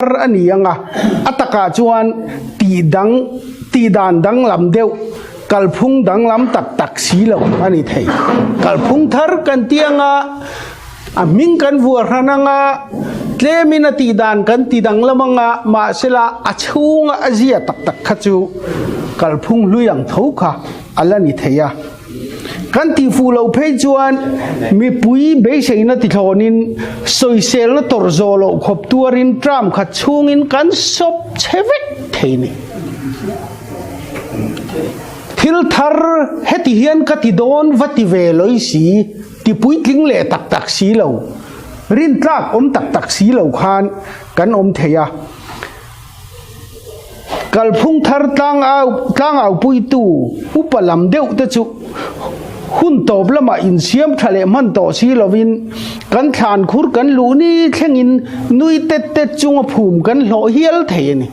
a ni ang a, a takah chuan tih dang, tih dan danglam deuh, kalphung danglam tak tak si lo a ni thei. Kalphung thar kan ti ang a, a hming kan vuah hran ang a, tlemin a tih dan kan ti danglam ang a, mahsela a chhunga a zia tak tak kha chu kalphung hlui ang tho kha a la ni thei a. Kan tihfuh loh phei chuan mipui beiseina tithlawnin sawiselna tawrh zawh loh khawp tuarin term khat chhungin kan sawp chhe vek thei ni. Thil thar heti hian ka ti dawn va ti ve lawih si, ti puitling leh tak tak si lo, rintlak awm tak tak si lo khan kan awm thei a. Kalphung thar tlangau tlangaupuitu upa lam deuh te chu hun tawp lamah insiam tha leh hman tawh si lovin kan thlan khur kan luh ni thlengin nui tet tet chunga phum kan hlawh hial thei a ni.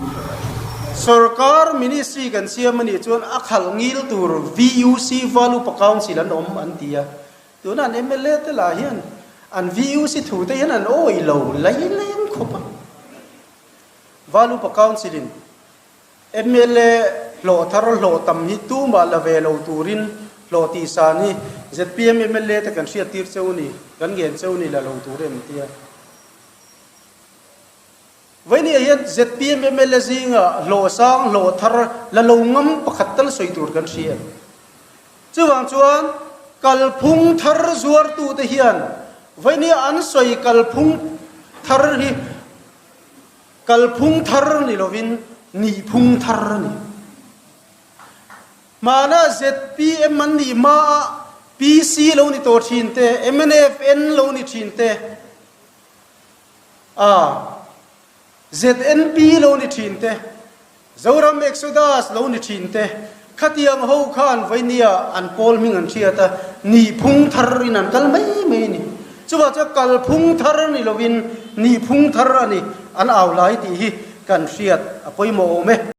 Sorkar Ministry kan siam a nih chuan a khalh ngil tur VUC Valupa Council an awm an ti a, tuna an mla te lah hian an VUC thu te hian an awih lo laileng khawp a. Valupa Council in mla hlawh thar hlawh tam hi tumah la ve lo turin hlawh tih san hi zpm mla te kan hriat tir cheu ni, kan ngen cheu ni la lo tur em tia. Vawinia hian zpm mla zinga hlawh sang hlawh thar la lo ngam pakhat tal sawi tur kan hria em? Chuvang chuan kalphung thar zuartute hian vawinia an sawi kalphung thar hi Kalphung thar ni lovin nihphung thar a ni. Hmana zpm an nih hmaah PC lo ni tawh thin te, MNFN lo ni thin te, a ZNP lo ni thin te, Zoram Exodus lo ni thin te, khatiang ho khan vawinia an pawl hming an hriat a, nihphung thar in an kal mai mai a ni. Chuvah chuan kalphung thar ni lovin nihphung thar a ni an au lai tih hi kan hriat a pawimawh awm e.